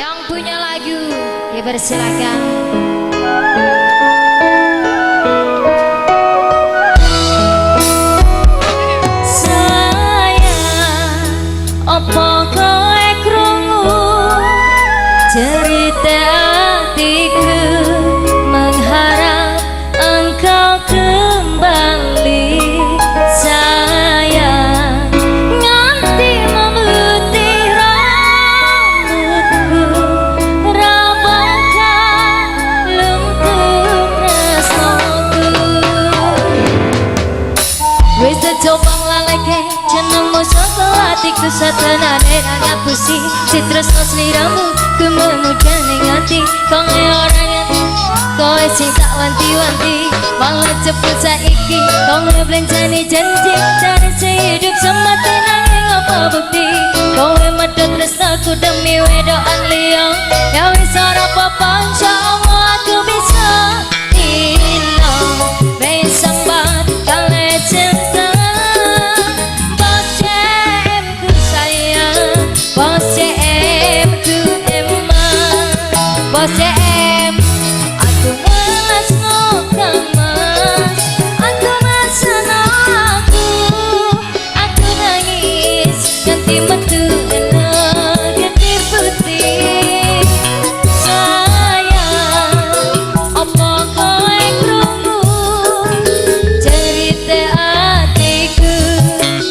Yang punya lagu dipersilakan. Sayang, opo kowe krungu cerita hatiku, mengharap engkau kembali. Sayang, nganti memutih rambutku, ra bakal luntur tresnoku. Wis coba nglaleke jenengmu saka atiku, satenane ra ngapusi si tresno sliramu ku memuja ning ati. Kowe ora ngerti, kowe sing tak wanti-wanti, malah cepet saiki kowe blenjani janji cari sehidup semati, nanging apa bukti kowe medhot tresnoku demi wedokan liya. Ya wis ora apa-apa, insyaallah aku bisa dino besambat kale cinta. Bos CM ku sayang, bos CM ku emang, bos CM aku welas mas, aku masana aku nangis ganti metu ganti putih. Sayang, opo kowe krungu cerita hatiku,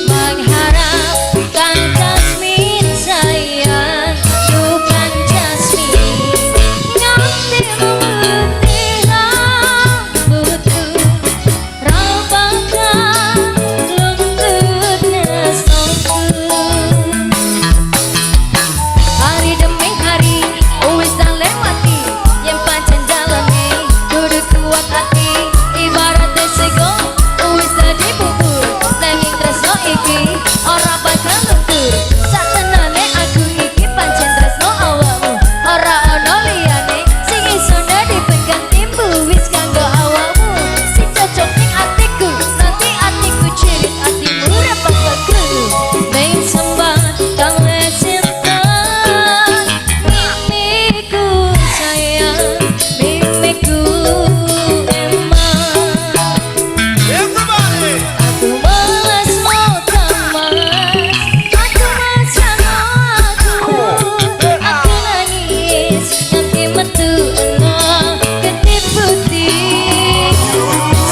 mengharap kang Jasmine sayang, bukan Jasmine nganti memutih rambutku, ra bakal luntur tresnoku. Hari demi hari wis tak lewati, yen pancen dalane kudu kuat hati, ibarat sego wis dadi bubur, nanging tresno iki ora bakal luntur. Satenane aku iki pancen tresno awakmu, ora ono liyane sing iso dadi penggantimu. Wis kanggo awakmu sing cocok ning atiku, nanti atiku cirit atimu ora bakal krungu. Ming sembah kang cinta, mimiku sayang, mimiku emang. Everybody! Aku welas mas, aku masano aku nangis nganti metu eno getih putih.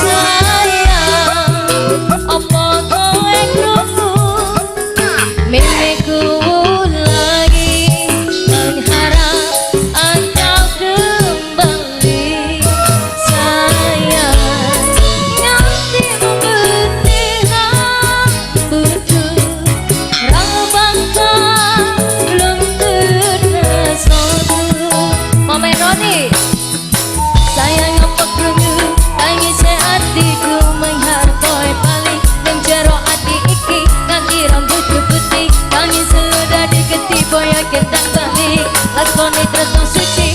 Sayang, opo kowe krungu mimiku lagi mengharap engkau kembali. Sayang, nganti memutih rambutku, ra bakal luntur tresnoku. Momen roti. Sayang, apa krungu tangise atiku, mengharap kowe balik ning jero ati iki, nganti rambutku putih tangis dadi getih boyo kendang balik lakoni tresno suci.